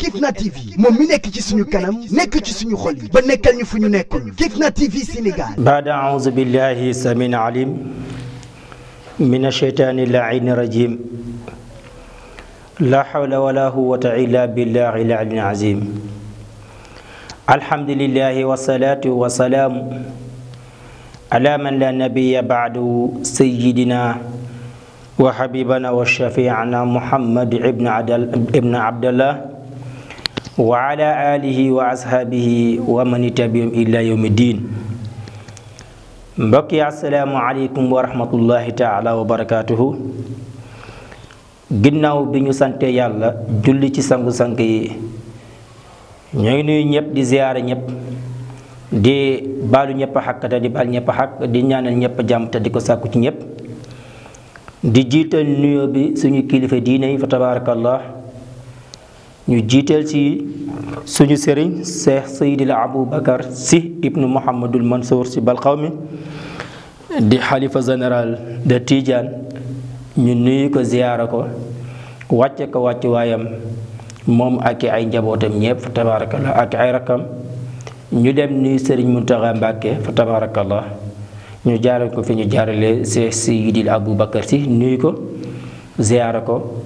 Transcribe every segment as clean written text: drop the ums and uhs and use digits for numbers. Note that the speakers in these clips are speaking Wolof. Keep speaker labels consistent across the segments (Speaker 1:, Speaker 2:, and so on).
Speaker 1: Kifna TV moom mi nekk ci suñu kanam nekk ci suñu xol yi ba nekkal ñu fu ñu nekkoon Kifna TV Sénégal.
Speaker 2: baada auzu billahi samin alim min asheytaani laini rajim la hawla wala quwwata illa billahi al-ali azim. alhamdulillahi wassalatu wassalamu ala man la nabiyya ba'du sayyidina wa habibana wa shafi'ana Muhammad ibn Abdallah wa ala alihi wa ashabihi wa man tabi'ahum ila yawmi din. mbokk yi assalaamu aleykum wa rahmatullahi taala wa barakatuhu. ginnaaw bi ñu sante yàlla julli ci sangu-sang yi ñoo ngi nuyu ñëpp di ziyaara ñëpp di baalu ñëpp xaq te di baal ñëpp xaq di ñaanal ñëpp jàmm te di ko sàkku ci ñëpp di jiital nuyoo bi suñu kilifa diine yi fa tabaarakallah ñu jiital ci suñu sëriñ Cheikh Seydil Aboubacar Sy ibnu Mouhamadul Mansour Sy Balqawmi di xalifa général de Tidiane ñu nuyu ko ziyaara ko wàcce ko wàcc waayam moom ak ay njabootam ñëpp fa tabaarakallah ak ay rakkam ñu dem nuyu sëriñ Muntaxa Mbàkke fa tabaarakallah ñu jaaral ko fi ñu jaarale Cheikh Seydil Aboubacar Sy nuyu ko ziyaara ko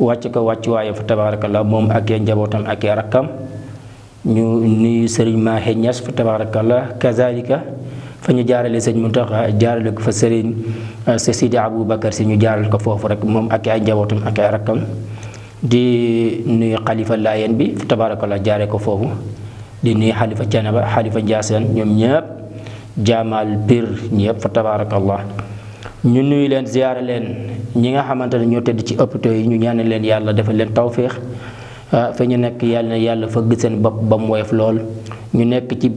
Speaker 2: wàcc ko wàcc waayam fa tabaarakallah moom ak ay njabootam ak ay rakkam ñu nuyu sëriñ Mahe Niass fa tabaarakallah kazalika fa ñu jaarale sëriñ Muntaxa jaarale ko fa sëriñ Seydi Aboubacar Sy ñu jaaral ko foofu rek moom ak ay njabootam ak ay rakkam di nuyu xalifa Laayeen bi fa tabaarakallah jaare ko foofu di nuyu xalifa Canaba xalifa Njaasaan ñoom ñëpp jaamaal biir ñëpp fa tabaarakallah ñu nuyu leen ziyaare leen ñi nga xamante ne ñoo tëdd ci hôpitaux yi ñu ñaanal leen yàlla defal leen tawféex fa ñu nekk yàlla na yàlla fëgg seen bopp ba mu woyof lool ñu nekk ci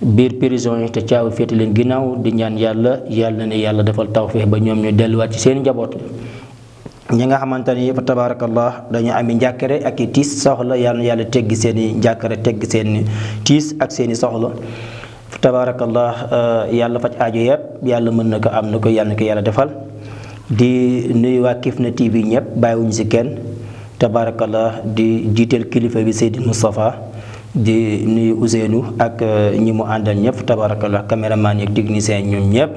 Speaker 2: biir prison yi te caawu féete leen ginnaaw di ñaan yàlla ne yàlla defal tawféex ba ñoom ñu delluwaat ci seen njaboot. ñi nga xamante ni fa tabaarakallah dañu ami njàkkare ak i tiis soxla yàlla na yàlla teggi seen i njàkkare teggi seen i tiis ak seen i soxla fa tabaarakallah yàlla faj aajo yëpp yàlla mën na ko am na ko yàlla na ko yàlla defal. di nuyu waa Kifna TV ñëpp bàyyiwuñu si kenn tabaarakallah di jiiteel kilifa bi Seydi Moustapha di nuyu Ousseynou ak ñi mu àndal ñëpp tabaarakallah caméraman yi ak technicien ñoom ñëpp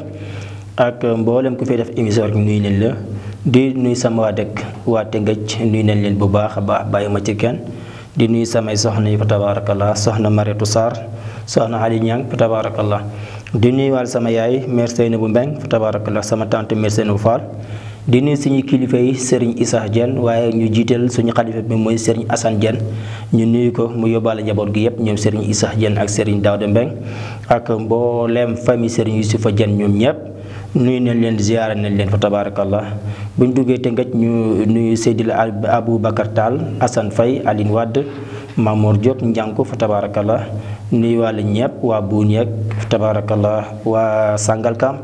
Speaker 2: ak mboolem ku fay def émission rek nuyu nañ la. di nuyu sama waa dëkk waa Tëngëj nuyu nañ leen bu baax a baax bàyyi ma ci kenn di nuyu samay soxna yi fa tabaarakallah soxna Mariatu Sarr soxna Ali Ñang fa tabaarakallah di nuyu waal sama yaay mère Seynabou Mbeng fa tabaarakallah sama tante mère Seynabou Fall di nuyu suñu kilifa yi Serigne Issa Diène waaye ñu jiital suñu xalifa bi mooy Serigne Assane Diène ñu nuyu ko mu yóbbaale njaboot gi yëpp ñoom Serigne Issa Diène ak Serigne Daouda Mbeng ak mbooleem famille Serigne Youssoufa Diène ñoom ñëpp nuyu nañ leen ziyaara nañ leen fa tabaarakallah bu ñu duggee Tëngëj ñu nuyu Seydil Aboubacar Tall Assane Faye Aline Wade Mamour Diop Njànku fa tabaarakallah nuyu wàlla ñëpp waa Buun yeeg fa tabaarakallah waa Sangalkam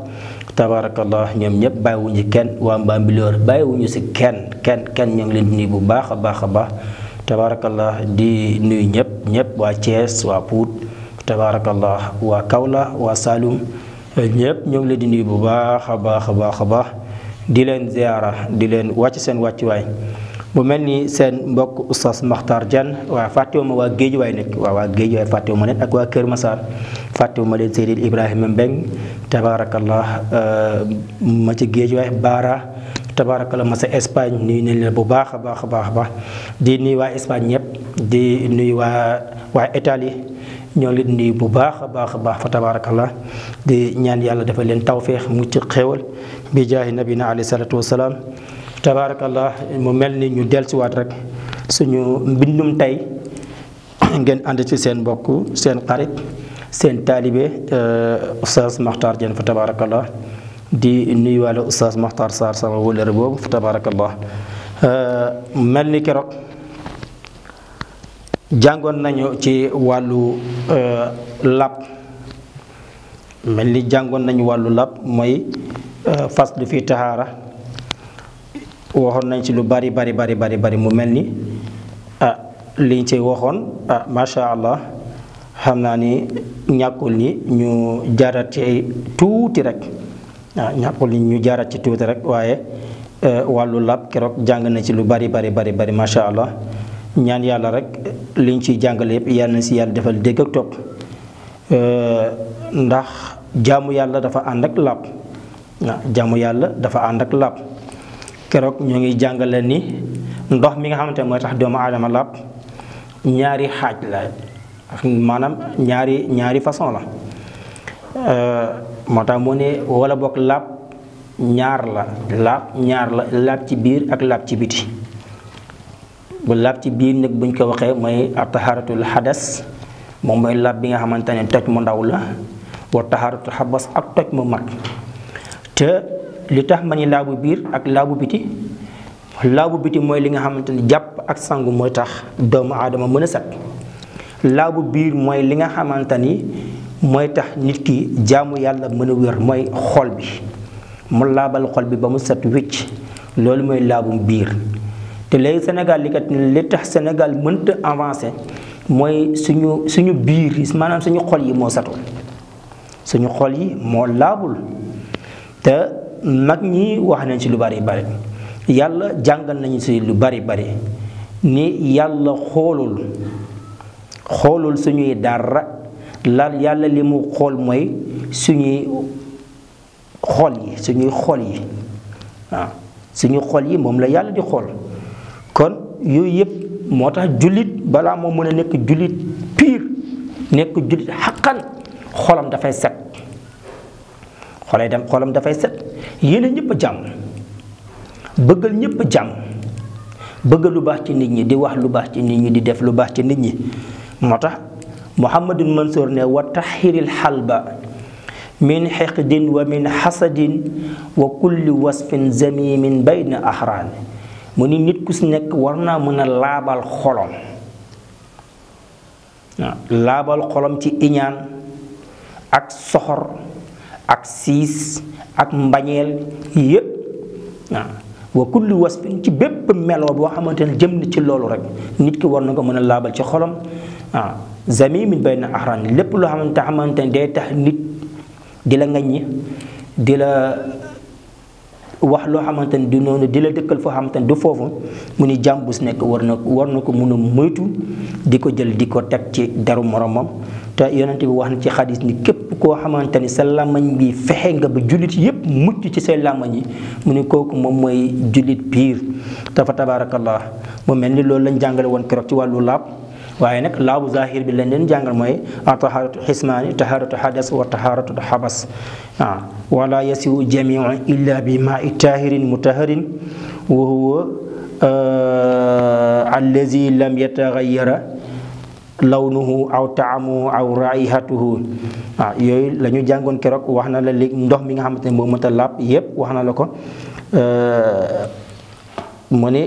Speaker 2: tabaarakallah ñoom ñëpp bàyyiwuñu kenn waa Mbambilor bàyyiwuñu si kenn ñoo ngi leen di nuyu bu baax a baax a baax tabaarakallah di nuyu ñëpp waa Thiès waa Pout tabaarakallah waa Kaolack waa Saloum ñëpp ñoo ngi leen di nuyu bu baax a baax di leen ziyaara di leen wàcc seen wàccuwaay bu mel ni seen mbokk Oustaz Makhtar Diène waaw fàttewuma waa Géejuwaay nekk waa Géejuwaay fàttewuma leen ak waa Kër Massar fàttewuma leen Seydil Ibrahima Mbeng tabaarakallah ma ci Géejuwaay Baara tabaarakallah ma sa Espagne nuyu nañ leen bu baax a baax di nuyu waa Espagne ñëpp di nuyu waa Italie ñoo leen nuyu bu baax a baax fa tabaarakallah di ñaan yàlla dafa leen tawféex mucc xéewal bi jaahi nabina alayhi salatu wasalaam tabaarakallah mu mel ni ñu dellusiwaat rek suñu mbindum tey ngeen ànd ci seen mbokk seen xarit seen taalibe Oustaz Makhtar Diène fa tabaarakallah di nuyuwaale Oustaz Makhtar Sarr sama wëllëre boobu fa tabaarakallah mel ni keroog jàngoon nañu ci wàllu lab mel ni jàngoon nañu wàllu lab mooy faslu fi tahaara waxoon nañ ci lu bari mu mel ni liñ ci waxoon masha Allah xam naa ni ñàkkul ni ñu jaarat ci tuuti rek ñàkkul ni ñu jaarat ci tuuti rek waaye wàllu lab keroog jàng na ci lu bari masha Allah ñaan yàlla rek liñ ciy jàngale yëpp yàlla na si yàlla defal dégg ak topp ndax jaamu yàlla dafa ànd ak laab waaw jaamu yàlla dafa ànd ak laab keroog ñoo ngi jàngale ni ndox mi nga xamante ne mooy tax doomu aadama laab ñaari xaaj la maanaam ñaari façon la moo tax mu ne wala boog laab ñaar la laab ci biir ak laab ci biti bu laab ci biir nag buñ ko waxee mooy tahaaratul hadas moom mooy laab bi nga xamante ne toj mu ndaw la wa tahaaratul xabas ak toj mu mag te li tax ma ni laabu biir ak laabu biti mooy li nga xamante ni jàpp ak sangu mooy tax doomu aadama mën a set laabu biir mooy li nga xamante ni mooy tax nit ki jaamu yàlla mën a wér mooy xol bi mu laabal xol bi ba mu set wicc loolu mooy laabum biir te léegi Sénégal li tax Sénégal mënta avancé mooy suñu biir maanaam suñu xol yi moo setul suñu xol yi moo laabul te mag ñi wax nañ ci lu bari yàlla jàngal nañu ci lu bari ni yàlla xoolul suñuy dara yàlla li mu xool mooy suñuy xol yi waaw suñu xol yi moom la yàlla di xool kon yooyu yëpp moo tax jullit balaa moo mën a nekk jullit pire nekk jullit xaqan xolam dafay set xolam dafay set yéene ñëpp a jàmm bëggal ñëpp a jàmm bëggal lu baax ci nit ñi di wax lu baax ci nit ñi di def lu baax ci nit ñi moo tax Muhammadun Mansour ne wa taxiril xalba min xiqdin wa min xasadin wa kulli wasfin zamimin bayna axraan mu ni nit ku si nekk war naa mën a laabal xolom waaw laabal xolom ci iñaan ak soxor ak siis ak mbañeel yépp waaw wa kulli wasfin ci bépp meloo boo xamante ne jëm na ci loolu rek nit ki war na ko mën a laabal ci xolom waaw zamimin bayna axraan lépp loo xamante ne day tax nit di la ngaññi di la wax loo xamante ne du noonu di la dëkkal foo xamante ne du foofu mu ni jàmm bu si nekk war na ko mun a moytu di ko jël di ko teg ci deru moromam te yonent bi wax na ci xadis ni képp koo xamante ni sa làmmañ bi fexe nga ba jullit yépp mucc ci say làmmañ yi mu ni kooku moom mooy jullit piir dafa tabaarakallah mu mel ni loolu lañ jàngale woon keroog ci wàllu laab waaye nag laabu zahir bi lañ leen jàngal mooy taharatu xismaani taharatu hadas wa taharatu xabas waaw wala yasiwu jamiu illa bi maa i tahirin mutaharin wa huwa allazi lam yataxayara lawnuhu aw taamuhu aw raihatuhu waaw yooyu la ñu jàngoon keroog wax na la léegi ndox mi nga xamante ne moo mënta laab yépp wax na la ko mu ne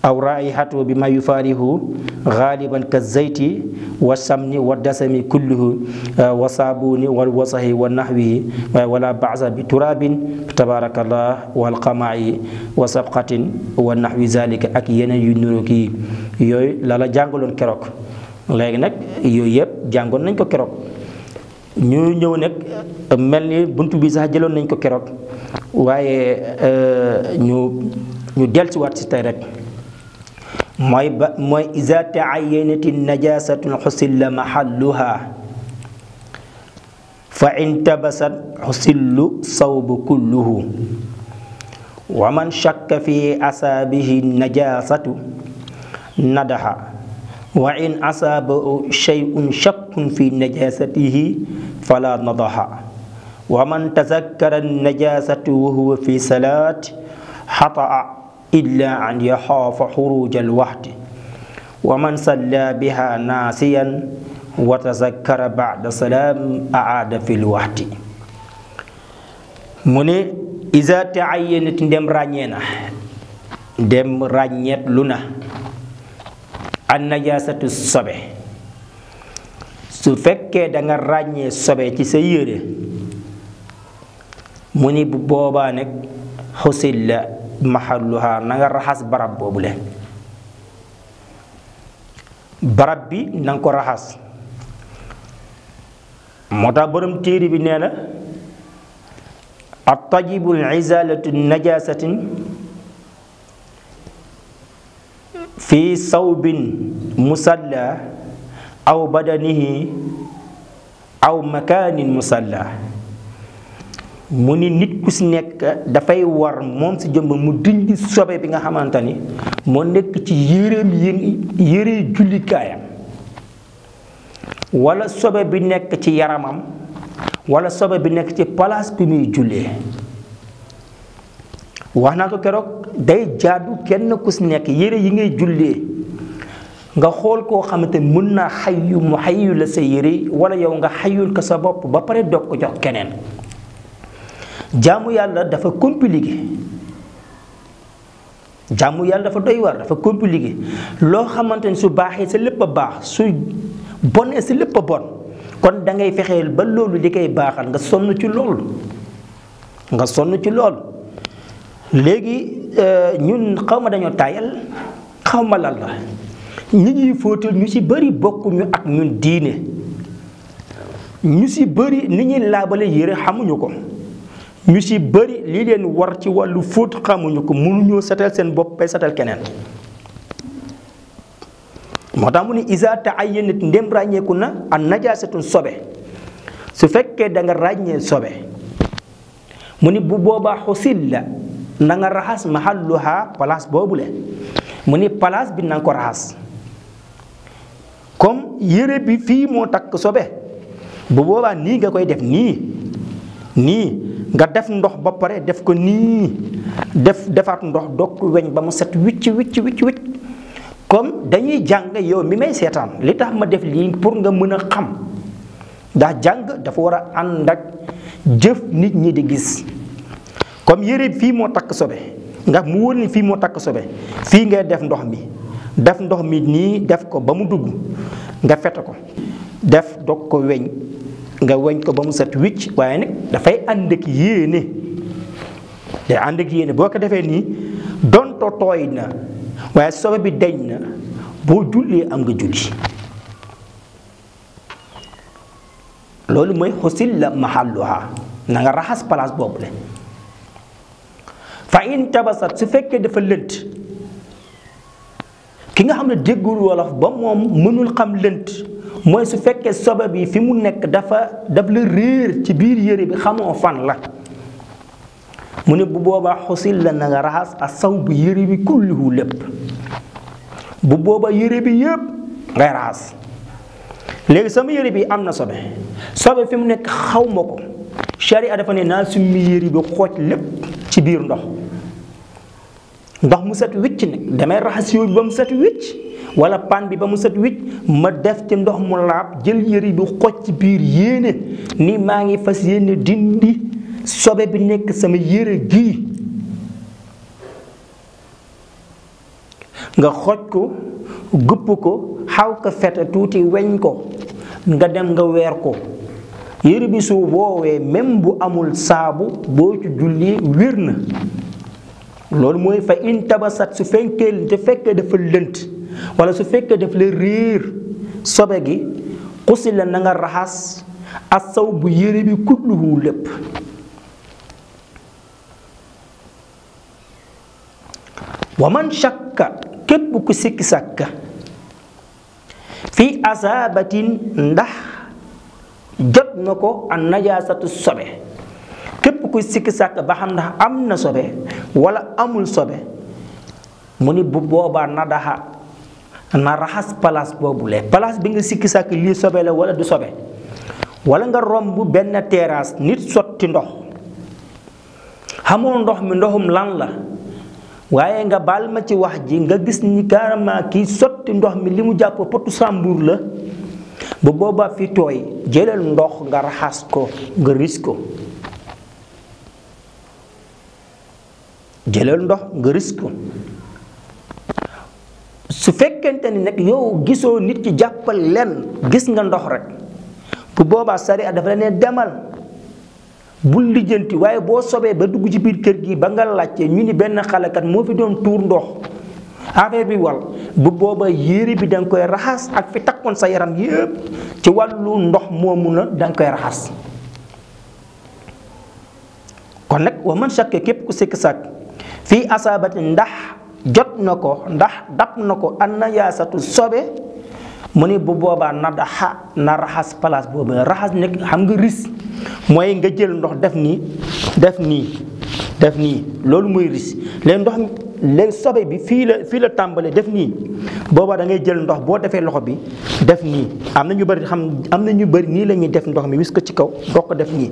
Speaker 2: aw raihatuhu bi ma yufaarihu gaaliban ka zayti wa samni wa dasami kulluhu wa saabuni wal wasahi wa nahwihi wala ba'sa bi turabin tabarakallah wal qama'i wa sabqatin wa nahwi zalika ak yeneen yu nuru kii yooyu la la jàngaloon keroog léegi nag yooyu yëpp jàngoon nañ ko keroog ñu ñëw nag mel ni buntu bi sax jëloon nañ ko keroog waaye ñu dellusiwaat si tey rek mooy iza taayyanati najasatun xusilla mahalluha fa in tabasat xusillu sawbu kulluhu wa man shakka fi asaabihi najasatu nadaha wa in asaabahu shay'un shakkun fi najasatihi fala nadaha wa man tazakkara najasatu wa huwa fi salaat xataa illa an yaxaafa xuruj alwaxti wa man salla biha naasiyan wa tazakkara bacda salaam aada fi lwaxti mu ne iza taayyanat ndem ràññee na ndem ràññeet lu na an najaasatu sobe su fekkee da nga ràññee sobe ci sa yére mu ni bu boobaa nag xusil la mahalluha na nga raxas barab boobule barab bi na nga ko raxas moo tax borom téere bi nee na at tajibul izalatu najasatin fi sawbin musalla aw badanihi aw makaanin musalla mu ni nit ku si nekk dafay war moom si jëmm mu dindi sobe bi nga xamante ni moo nekk ci yére jullikaayam wala sobe bi nekk ci yaramam wala sobe bi nekk ci place bi muy jullee. wax naa ko keroog day jaadu kenn ku si nekk yére yi ngay jullee nga xool koo xamante mën naa xayu mu xayu la sa yére wala yow nga xayul ko sa bopp ba pare doog ko jox keneen. jaamu yàlla dafa compliqué jaamu yàlla dafa doy war dafa compliqué loo xamante ni su baaxee sa lépp a baax su bonee sa lépp a bon kon da ngay fexeel ba loolu li koy baaxal nga sonn ci loolu léegi ñun xaw ma dañoo tayal xaw ma lan la ñi ñuy fóotal ñu ci bëri bokkuñu ak ñun diine ñu ci bëri ni ñuy laabale yére xamuñu ko ñu ci bëri lii leen war ci wàllu fóot xamuñu ko mënuñoo setal seen bopp bay setal keneen moo tax mu ni isa ta'ayyanat ndem ràññeeku na an najaasatun sobe su fekkee da nga ràññee sobe mu ni bu boobaa xusil la na nga raxas mahalluha place boobule mu ni place bi na nga ko raxas comme yére bi fii moo takk sobe bu boobaa nii nga koy def nii nga def ndox ba pare def ko nii defaat ndox doog ko weñ ba mu set wicc comme dañuy jàng yow mi may seetaan li tax ma def lii pour nga mën a xam ndax jàng dafa war a ànd ak jëf nit ñi di gis comme yére fii moo takk sobe nga mu wóor ni fii moo takk sobe fii ngay def ndox mi nii def ko ba mu dugg nga fete ko def doog ko weñ nga weñ ko ba mu set wicc waaye nag dafay ànd ak yéene boo ko defee nii donto tooy na waaye sobe bi deñ na boo jullee am nga julli loolu mooy xusil la mahalluha na nga raxas place boobu le fa in tabasat su fekkee dafa lënt ki nga xam ne déggul wolof ba moom mënul xam lënt mooy su fekkee sobe bi fi mu nekk daf la réer ci biir yére bi xamoo fan la mu ne bu boobaa xusil la na nga raxas a saw bu yére bi kullihu lépp bu boobaa yére bi yépp ngay raxas léegi sama yére bi am na sobe fi mu nekk xaw ma ko sharia dafa ne naa summi yére bi xooj lépp ci biir ndox mu set wicc nag damay raxas yooyu ba mu set wicc wala pan bi ba mu set wicc ma def ci ndox mu laab jël yére bi xooj ci biir yéene ni maa ngi fas yéene dindi sobe bi nekk sama yére gii nga xooj ko gupp ko xaw ko fete tuuti weñ ko nga dem nga weer ko yére bi su woowee même bu amul saabu boo ci julli wér na loolu mooy fa in tabasat su fekkee dafa lënt wala su fekkee daf la réer sobe gi xusi la na nga raxas asaw bu yére bi kulluhu lépp wa man shakka képp ku sikki sàkka fii asabatin ndax jot na ko an najaasatu sobe képp ku sikki sàkka ba xam ndax am na sobe wala amul sobe mu ni bu boobaa na raxas place boobule place bi nga sikki sàkk lii sobe la wala du sobe wala nga romb benn terrasse nit sotti ndox xamoo ndox mi ndoxum lan la waaye nga baal ma ci wax ji nga gis ni carrément kii sotti ndox mi li mu jàpp potu sàmbur la bu boobaa fi tooy jëlal ndox nga raxas ko nga ris ko su fekkente ni nag yow gisoo nit ki jàppal lenn gis nga ndox rek bu boobaa sariya dafa la ne demal bul lijjanti waaye boo sobee ba dugg ci biir kër gi ba nga laajte ñu ni benn xalekat moo fi doon tuur ndox affaire bi wal bu booba yére bi da nga koy raxas ak fi takkoon sa yaram yépp ci wàllu ndox moomu na da nga koy raxas kon nag wa man shakka képp ku sikk sàkk fii asaabati ndax jot na ko ndax dab na ko an najaasatu sobe mu ni bu boobaa na raxas place boobu raxas nekk xam nga ris mooy nga jël ndox def nii loolu mooy ris léegi ndox léegi sobe bi fii la tàmbalee def nii boobaa da ngay jël ndox boo defee loxo bi def nii am na ñu bëri nii la ñuy def ndox mi wis ko ci kaw doo ko def nii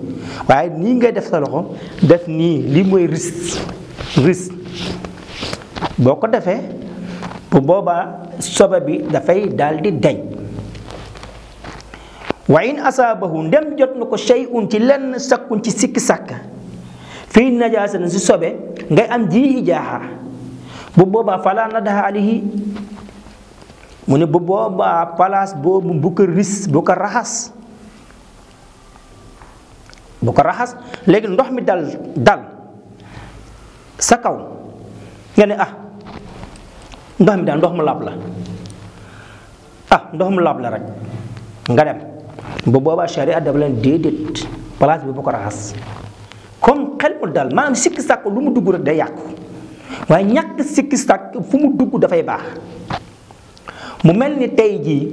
Speaker 2: waaye nii ngay def sa loxo def nii lii mooy ris boo ko defee bu boobaa sobe bi dafay daal di deñ wa in asaabahu ndem jot na ko shay'un ci lenn sakkun ci sikki sàkka fii najaasa na si sobe ngay am jiixi jaaxa bu boobaa falaa nadaha alayhi mu ne bu boobaa palaas boobu bu ko raxas léegi ndox mi dal sa kaw nga ne ndox mi daal ndox mu laab la rek nga dem bu boobaa sharia dafa leen déedéet place bi bu ko raxas comme xel mu dal maanaam sikki sàkk lu mu dugg rek day yàqu waaye ñàkk sikki sàkk fu mu dugg dafay baax mu mel ni tey jii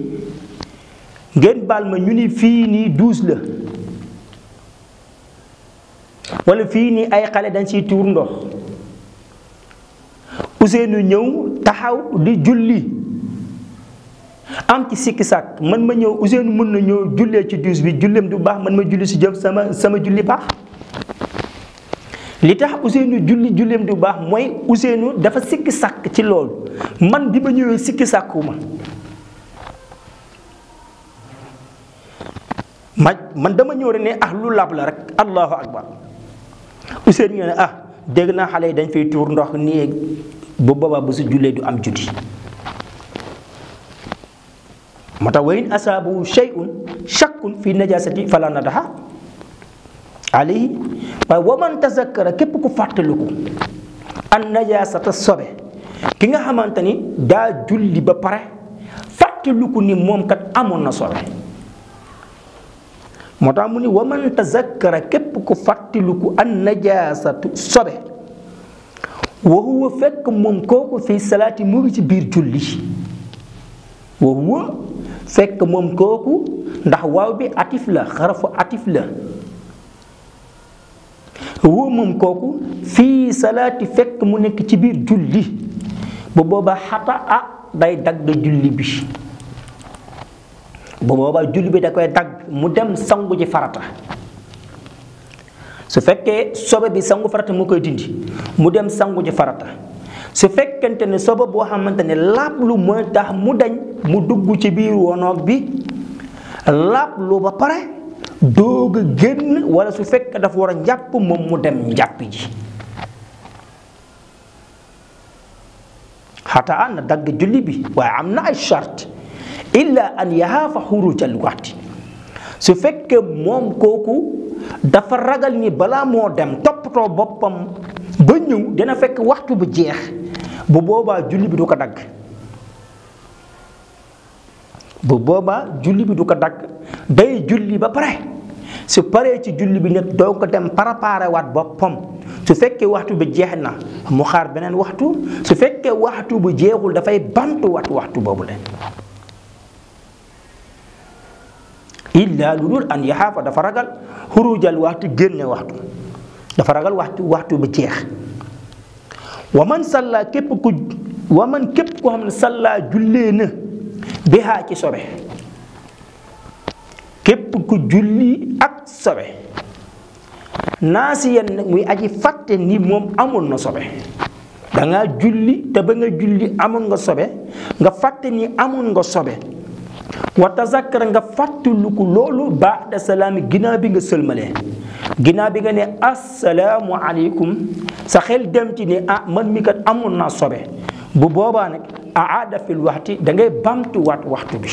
Speaker 2: ngeen baal ma ñu ni fii nii douche la wala fii nii ay xale dañ ciy tuur ndox Ousseynou ñëw taxaw di julli am ci sikki sàkk man ma ñëw Ousseynou mën na ñëw jullee ci douche bi julleem du baax man ma julli si jëm sama julli baax li tax Ousseynou julleem du baax mooy Ousseynou dafa sikki sàkk ci loolu man bi ma ñëwee sikki sàkkuma man dama ñëw rek ne lu laab la rek allahu akbar Ousseynou ñu ne dégg naa xale yi dañ fay tuur ndox nii bu boobaa bu su jullee du am julli moo tax wa in asaabu shay'un shakkun fi najaasati fala nadaha alayhi waaye wa man tazakkara képp ku fàttaliku an najaasata sobe ki nga xamante ni daa julli ba pare fàttaliku ni moom kat amoon na sobe moo tax mu ni wa man tazakkara képp ku fàttaliku an najaasatu sobe wa huwa fekk moom kooku fi salaati mu ngi ci biir julli wa huwa fekk moom kooku ndax waaw bi atif la xarafu atif la huwa moom kooku fii salaati fekk mu nekk ci biir julli bu boobaa xata day dagg julli bi bu boobaa julli bi da koy dagg mu dem sangu ji farata su fekkee sobe bi sangu farata mu koy dindi mu dem sangu ji farata su fekkente ne sobe boo xamante ne laablu mooy tax mu dañ mu dugg ci biir wonoog bi laablu ba pare doog a génn wala su fekkee dafa war a njàpp moom mu dem njàpp ji xataa na dagg julli bi waaye am na ay charte illa an yaxaafa xurujal waxti su fekkee moom kooku dafa ragal ni balaa moo dem toppatoo boppam ba ñëw dina fekk waxtu bu jeex bu boobaa julli bi du ko dagg day julli ba pare su paree ci julli bi nag doo ko dem préparé waat boppam su fekkee waxtu bi jeex na mu xaar beneen waxtu su fekkee waxtu bu jeexul dafay bantuwaat waxtu boobu leen illa lu dul an yaxaafa dafa ragal xurujal waxtu génne waxtu dafa ragal waxtu bi jeex wa man képp koo xam ne salla jullee na bihaa ci sobe képp ku julli ak sobe naasiyan nag muy aji fàtte ni moom amoon na sobe dangaa julli te ba nga julli amoon nga sobe nga fàtte ni amoon nga sobe wa tazakkara nga fàttaliku loolu baada salaami ginnaaw bi nga sëlmalee ginnaaw bi nga ne assalaamu aleykum sa xel dem ci ne man mi kat amoon naa sobe bu boobaa nag aada fil waxti da ngay bamtuwaat waxtu bi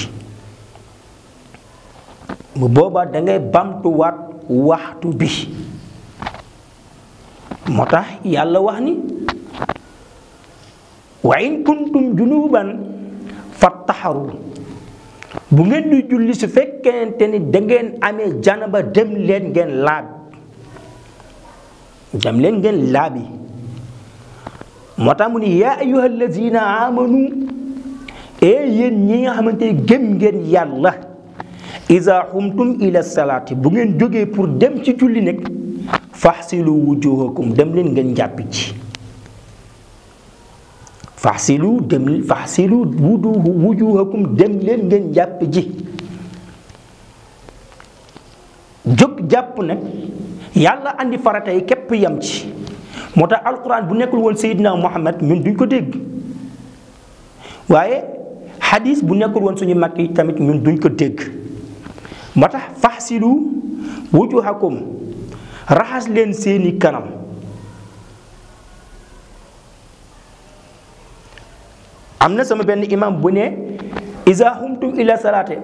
Speaker 2: bu boobaa da ngay bamtuwaat waxtu bi moo tax yàlla wax ni wa in kuntum junuban fattaharu bu ngeen di julli su fekkente ni da ngeen amee janaba dem leen ngeen laabi moo tax mu ni yaa ayyuhal lazina amanu yéen ñi nga xamante ne gëm ngeen yàlla iza xumtum ila salaati bu ngeen jógee pour dem ci julli nekk faxsilu wujuhakum dem leen ngeen jàppi ci faxsilu wujuhakum dem leen ngeen jàppi ji jóg jàpp nag yàlla andi farata yi képp yam ci moo tax alquran bu nekkul woon Seydina Muhammad ñun duñ ko dégg waaye xadis bu nekkul woon suñu mag yi tamit ñun duñ ko dégg moo tax faxsilu wujuhakum raxas leen seeni kanam am na sama benn imam bu ne iza humtum ila salaate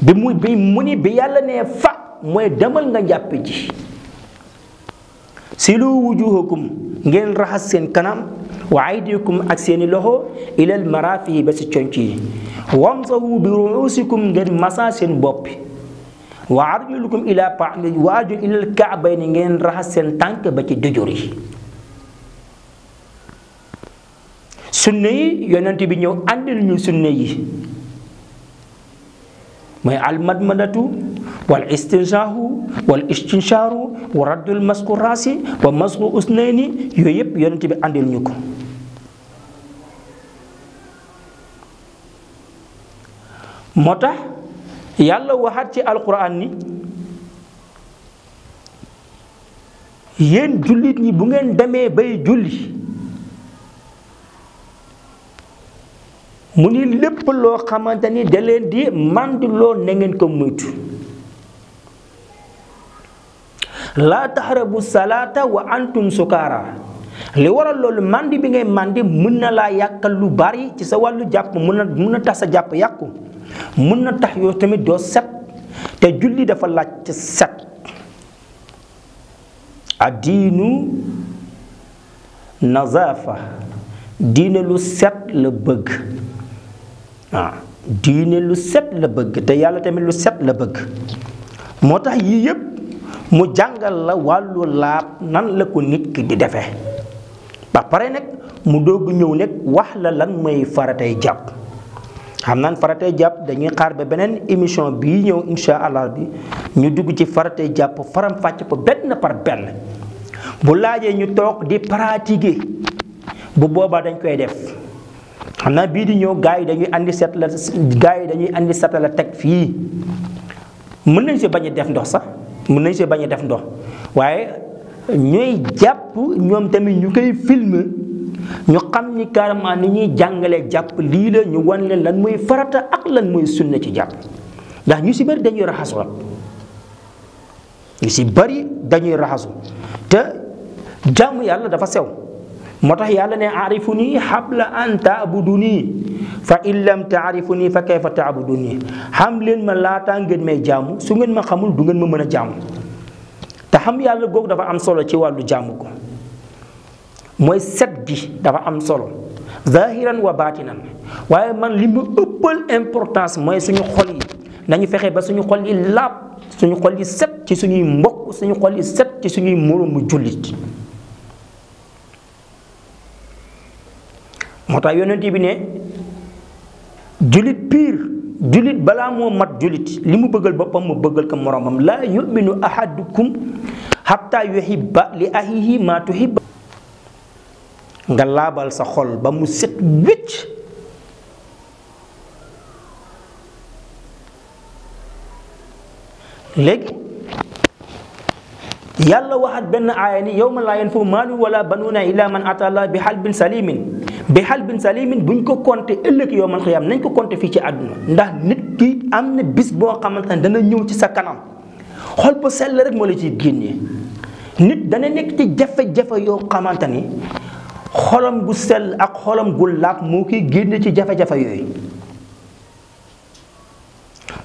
Speaker 2: bi mu ni bi yàlla ne fa mooy demal nga jàppe ji silu wujuhakum ngeen raxas seen kanam wa aydikum ak seeni loxo ilal marafihi ba si conc yi wamsahu bi ruusikum ngeen masa seen boppi wa arjulukum ilal ka'bayni ngeen raxas seen tànk ba ci dojor yi sunna yi yonent bi ñëw àndil ñu sunna yi mooy almadmadatu wal istinshaahu wal istinshaaru wa raddul masku raasi wa masku usnayni yooyu yëpp yonent bi àndil ñu ko moo tax yàlla waxaat ci alquran ni yéen jullit ñi bu ngeen demee bay julli mu ni lépp loo xamante ni da leen di mandiloo na ngeen ko moytu laa taxarabu salaata wa antum sukaara li waral loolu mandi bi ngay mandi mën na laa yàqal lu bari ci sa wàllu jàpp mën na tax sa jàpp yàqu mën na tax yow tamit doo set te julli dafa laaj ci set addiinu nazaafa diine lu set la bëgg waaw diine lu set la bëgg te yàlla tamit lu set la bëgg moo tax yii yëpp mu jàngal la wàllu laab nan la ko nit ki di defee ba pare nag mu doog ñëw nag wax la lan mooy faratay jàpp xam naan faratay jàpp dañuy xaar ba beneen émission bii ñëw insha allah bi ñu dugg ci faratay jàpp faram fàcc ko benn par benn bu laajee ñu toog di pratiquer bu boobaa dañ koy def xam naa bii di ñëw gars yi dañuy andi set la teg fii mën nañ si bañ a def ndox sax mën nañ si bañ a def ndox waaye ñooy jàpp ñoom tamit ñu koy filmer ñu xam ni carrément ni ñuy jàngalee jàpp lii la ñu wan leen lan mooy farata ak lan mooy sunna ci jàpp ndax ñu si bëri dañuy raxasu ñu si bëri dañuy raxasu te jaamu yàlla dafa sew moo tax yàlla ne arifuni habla an taabuduni fa in lam taarifuni fa kayfa taabuduni xam leen ma laataa ngeen may jaamu su ngeen ma xamul du ngeen ma mën a jaamu te xam yàlla googu dafa am solo ci wàllu jaamu ko mooy set gi dafa am solo zahiran wa baatinan waaye man li ma ëppal importance mooy suñu xol yi nañu fexe ba suñu xol yi laab suñu xol yi set ci suñuy mbokk suñu xol yi set ci suñuy moroomu jullit moo tax yonent bi ne jullit piir jullit balaa moo mat jullit li mu bëggal boppam mu bëggal ko moromam laa yuminu ahadukum hatta yuhibba li ahihi ma tuhibba nga laabal sa xol ba mu set wécc léegi yàlla waxat benn aaya ni yawma laa yanfa'u maalun wala banuuna illa man ata Allah bi qalbin salimin buñ ko compté ëllëg yawmal qiyaam nañ ko compté fii ci àdduna ndax nit ki am na bis boo xamante ne dana ñëw ci sa kanam xol bu sell rek moo la ciy génnee nit dana nekk ci jafe-jafe yoo xamante ni xolam gu sell ak xolam gu laab moo koy génne ci jafe-jafe yooyu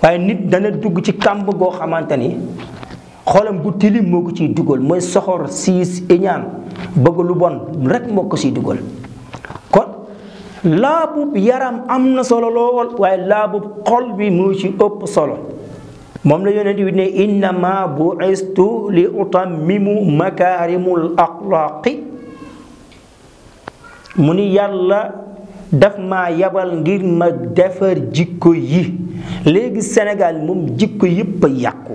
Speaker 2: waaye nit dana dugg ci kàmb goo xamante ni xolam gu tilim moo ko ciy dugal mooy soxor siis iñaan bëgg lu bon rek moo ko ciy dugal kon laabub yaram am na solo lool waaye laabub xol bi moo ci ëpp solo moom la yonent bi ne innama bu'istu li utammimu makaarimul axlaaqi mu ni yàlla daf ma yabal ngir ma defar jikko yi. léegi Sénégal moom jikko yépp a yàqu,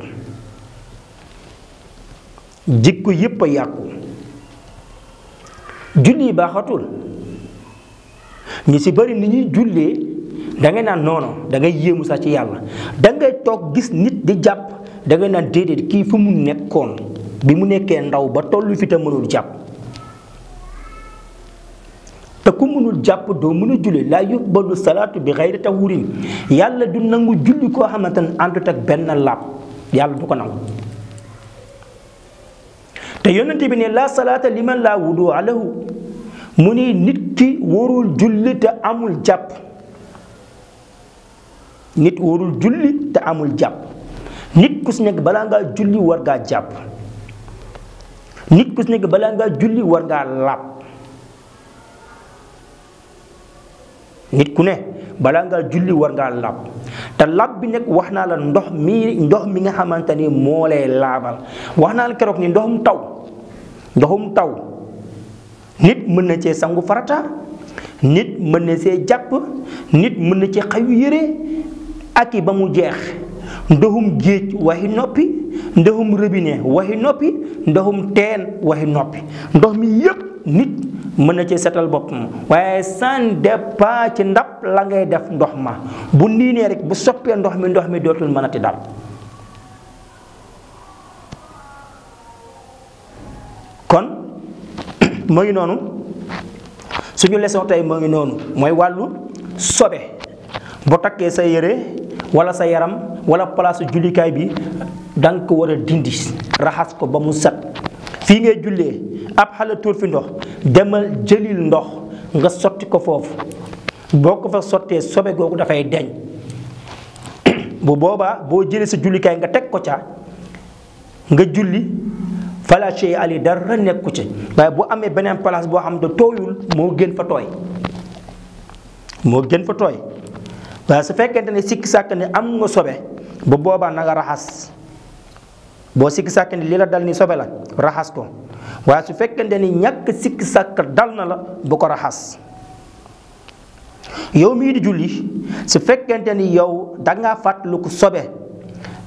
Speaker 2: jikko yépp a yàqu, julli yi baaxatul. ñu ci bari ni ñuy jullee da ngay naan noono da ngay yéemu sax ci yàlla. da ngay toog gis nit di jàpp da ngay naan déedéet kii fu mu nekkoon bi mu nekkee ndaw ba tollu fi te mënul jàpp. te ku mënul jàpp doo mën a julli. laa yuqbalu salaatu bi xayri tahuurin. yàlla du nangu julli koo xamante ne àndut ak benn laab, yàlla du ko nangu. te yonent bi ne laa salaata liman laa wudu'a lahu. mu ni nit ki warul julli te amul jàpp. nit warul julli te amul jàpp. nit ku si nekk balaa ngaa julli war ngaa jàpp. nit ku si nekk balaa ngaa julli war ngaa laab. nit ku ne balaa ngaa julli war ngaa laab. te laab bi nag wax naa la ndox mi nga xamante ni moo lay laabal. wax naa la keroog ni ndoxum taw nit mën na cee sangu farata, nit mën na see jàpp, nit mën na ci xayu yére ak i ba mu jeex. ndoxum géej waxi noppi, ndoxum robinet waxi noppi, ndoxum teen waxi noppi. ndox mi yépp nit mën na ci setal boppam, waaye sans dépend ci ndab la ngay def ndox ma. bu niinee rek bu soppee ndox mi dootul mënati dal. kon moo ngi noonu suñu leçon tey moo ngi noonu mooy wàllu sobe. boo takkee sa yére wala sa yaram wala palaasu jullikaay bi danga ko war a dindi raxas ko ba mu set. fii ngay jullee ab xale tuur fi ndox demal jëlil ndox nga sotti ko foofu. boo ko fa sottee sobe googu dafay deñ. bu boobaa boo jëlee sa jullikaay nga teg ko ca nga julli fala shay ali dara nekku ci. waaye bu amee beneen place boo xam ne tooyul moo gën fa tooy, moo gën fa tooy. waaye su fekkente ne sikki sàkk ne am nga sobe bu boobaa na nga raxas. boo sikki sàkk ne li la dal ni sobe la raxas ko. waaye su fekkente ni ñàkk sikki sàkk dal na la bu ko raxas. yow mii di julli su fekkente ni yow dangaa fàttaliku sobe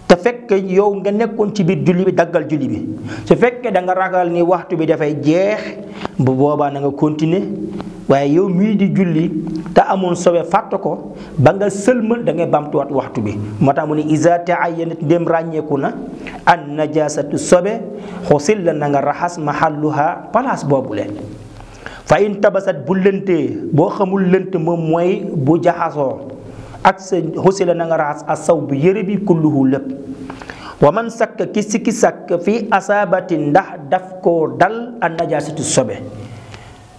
Speaker 2: te fekk yow nga nekkoon ci biir julli bi daggal julli bi. su fekkee da nga ragal ni waxtu bi dafay jeex bu boobaa na nga continuer. waaye yow mii di julli te amoon sobe fàtte ko ba nga sëlmal da ngay bamtuwaat waxtu bi. moo tax mu ne iza ta'ayyanat ndem ràññeeku na an najasatu sobe xusil la na nga raxas mahalluha place boobu leen. fa in tabasat bu lëntee boo xamul lënt moom mooy bu jaxasoo ak sa xusil la na nga raxas asaw bu yëre bi kulluhu lépp. wa man sakk ki sikki sakk fii asabati ndax daf koo dal an najasatu sobe.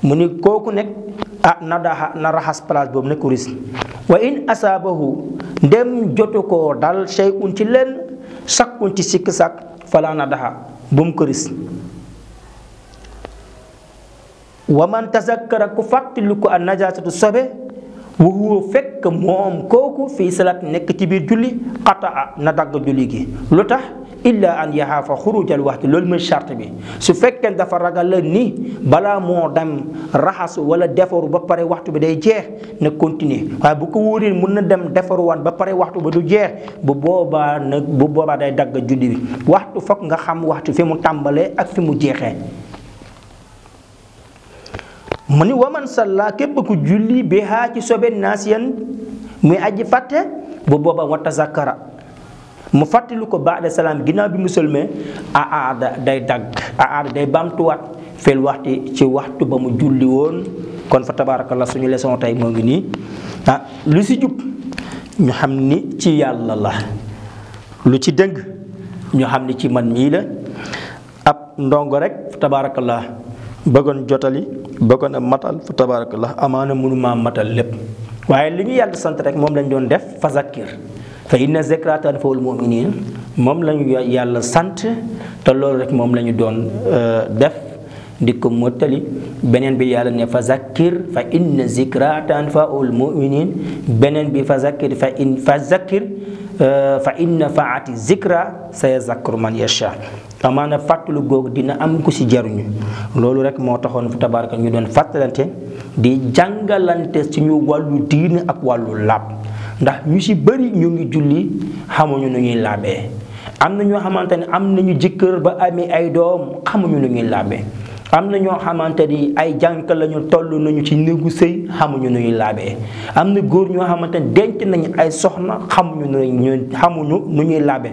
Speaker 2: mu ni kooku nekk na raxas place boobu ne ko ris. wa in asaabahu ndem jotu koo dal shay'un ci leen sakkun ci sikki sàkk fala na daxa bu mu ko ris. wa man tazakkara ku fàttali ko an najasatu sobe wa huwa fekk moom kooku fii salaat nekk ci biir julli qataa na dagg julli gi. lu tax illa an yaxaafa xurujal waxtu loolu mooy charte bi. su fekkee dafa ragal la ni balaa moo dem raxasu wala defaru ba pare waxtu bi day jeex na continuer. waaye bu ko wóoree mun na dem defaruwaan ba pare waxtu ba du jeex bu boobaa day dagg julli bi. waxtu foog nga xam waxtu fi mu tàmbalee ak fi mu jeexee. mu ni waman salla képp ku julli bi haa ci sobe naasiyan muy aji fàtte bu booba wa tazakkara mu fàttali ko baada salaam ginnaaw bi musulmee aada day dagg aada day bamtuwaat fil waxti ci waxtu ba mu julli woon. kon fa tabaarakallah suñu leçon tey moo ngi nii lu si jub ñu xam ni ci yàlla la, lu ci dëng ñu xam ni ci man mii la. ab ndongo rek fa tabaarakallah bëggoon jotali bëggoon a matal fa tabaarakallah amaana mënuma matal lépp. waaye li ñu yàlla sant rek moom lañ doon def fa zakkir fa inna zikraa tanfa'ul mu'miniin moom lañu yàlla sant te loolu rek moom la ñu doon def di ko mottali. beneen bi yàlla ne fa zakkir fa inna zikraa tanfa'ul mu'miniin beneen bi fa zakkir fa inna faati zikra sayazakkaru man yasha. amaana fàttalu googu dina am ku si jaruñu loolu rek moo taxoon fa tabaraka ñu doon fàttalante di jàngalante suñu wàllu diine ak wàllu laab ndax ñu si bëri ñu ngi julli xamuñu nu ñuy laabee am na ñoo xamante ne am nañu jëkkër ba amee ay doom xamuñu nu ñuy laabee am na ñoo xamante ni ay jànk lañu toll nañu ci néegu sëy xamuñu nu ñuy laabee am na góor ñoo xamante ne denc nañu ay soxna xamuñu nu ñuy laabee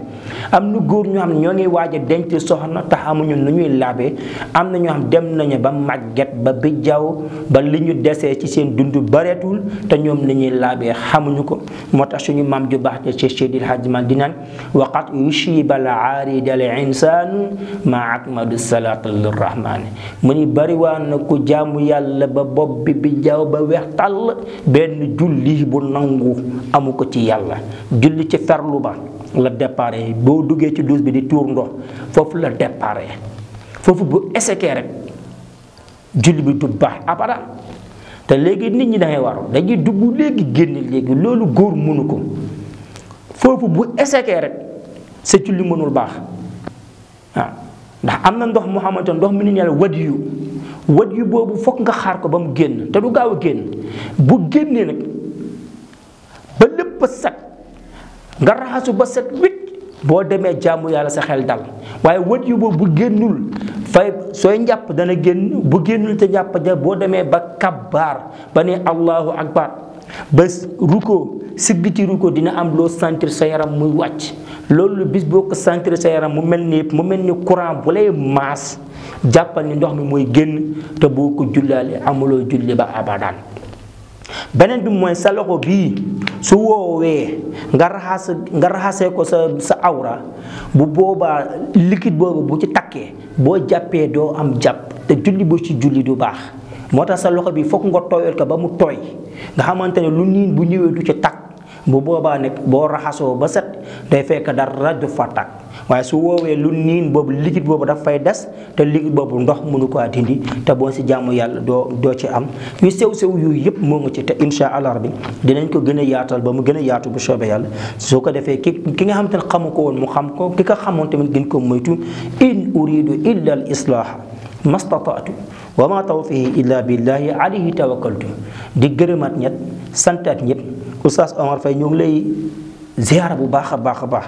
Speaker 2: am na góor ñoo xam ne ñoo ngi waaj a denc soxna te xamuñu nu ñuy laabee am na ñoo xam dem nañu ba màgget ba bijjaw ba li ñu desee ci seen dund bareetul te ñoom ni ñuy laabee xamuñu ko moo tax suñu maam ju baax te ci Seydil Hadji Malick di naan waqat yushibal aaridal insaanu ma akmadu salaata lirrahmaani mu ni bariwaan na ku jaamu yàlla ba bopp bi jaaw ba weex tàll benn julli bu nangu amu ko ci yàlla julli ci ferlu ba la déparé boo duggee ci douche bi di tuur ndox foofu la déparé foofu bu ésekee rek julli bi du baax abada te léegi nit ñi dangay waru dañuy dugg léegi génn léegi loolu góor mënu ko foofu bu ésekee rek sa julli mënul baax waaw ndax am na ndox moo xamante ne ndox mi ni yàlla wad yu boobu fokk nga xaar ko ba mu génn te du gaaw a génn bu génnee nag ba lépp set nga raxasu ba set wit boo demee jaamu yàlla sa xel dal waaye wad yu boobu bu génnul fay sooy njàpp dana génn bu génnul te njàpp ja boo demee ba kabbaar ba ne allahu akbar ba ruko sigg ci ruko dina am loo sentir sa yaram muy wàcc loolu bis boo ko sentir sa yaram mu mel ni courant bu lay maas jàppal ni ndox mi mooy génn te boo ko jullaale amuloo julli ba abadan beneen bi mooy sa loxo bii su woowee nga raxasee ko sa awra bu boobaa liquide boobu bu ci takkee boo jàppee doo am jàpp te julli boo ci julli du baax moo tax sa loxo bi fokk nga tooyal ko ba mu tooy nga xamante ne lu niin bu ñëwee du ci takk bu boobaa nag boo raxasoo ba set day fekk dara du fa takk waaye su woowee lu niin boobu liquide boobu daf fay des te liquide boobu ndox mënu ko dindi te boo si jàmm yàlla doo ci am yu sew yooyu yëpp moo ngi ci te insha allah rabbi dinañ ko gën a yaatal ba mu gën a yaatu bu soobee yàlla soo ko defee ki nga xamante ne xamu ko woon mu xam ko ki ko xamoon tamit gën ko moytu in uridu illa al islaha mastataatu wa ma tawfiqi illa billahi alayhi tawakkaltu di gërëmaat ñett santaat ñëpp Oustaz Omar Faye ñoo ngi lay ziyaara bu baax a baax a baax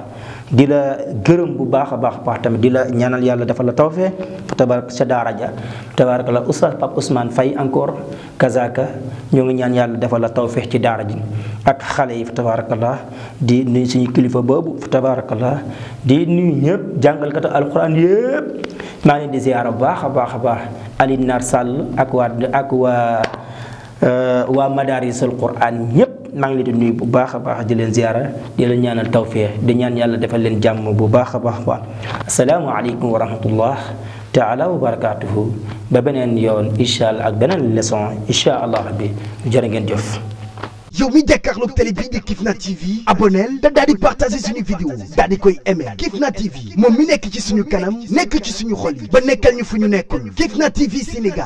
Speaker 2: di la gërëm bu baax a baax tamit di la ñaanal yàlla defal la tawfeex fa tabarak sa daara ja tabarak la Oustaz Pape Ousmane Faye encore kazaka ñoo ngi ñaan yàlla defal la tawfeex ci daara ji ak xale yi fa tabarakallah di nuyu suñu kilifa boobu fa tabarakallah di nuyu ñëpp jàngalkatu alquran yëpp maa ngi leen di ziyaara bu baax a baax Alioune Nar Sall ak waa madarisul quran ñëpp maa ngi leen di nuyu bu baax a baax di leen ziyaara di leen ñaanal tawfeex di ñaan yàlla defal leen jàmm bu baax a baax assalaamu aleykum wa rahmatullah taala wa barakatuhu ba beneen yoon incha allah ak beneen leçon incha allah rabbi jërë ngeen jëf.
Speaker 1: yow mi jàkkaarloog télé bii di Kifna TV abonneel te daal di partager suñu vidéo daal di koy aimer Kifna TV moom mi nekk ci suñu kanam nekk ci suñu xol yi ba nekkal ñu fu ñu nekkoon Kifna TV Sénégal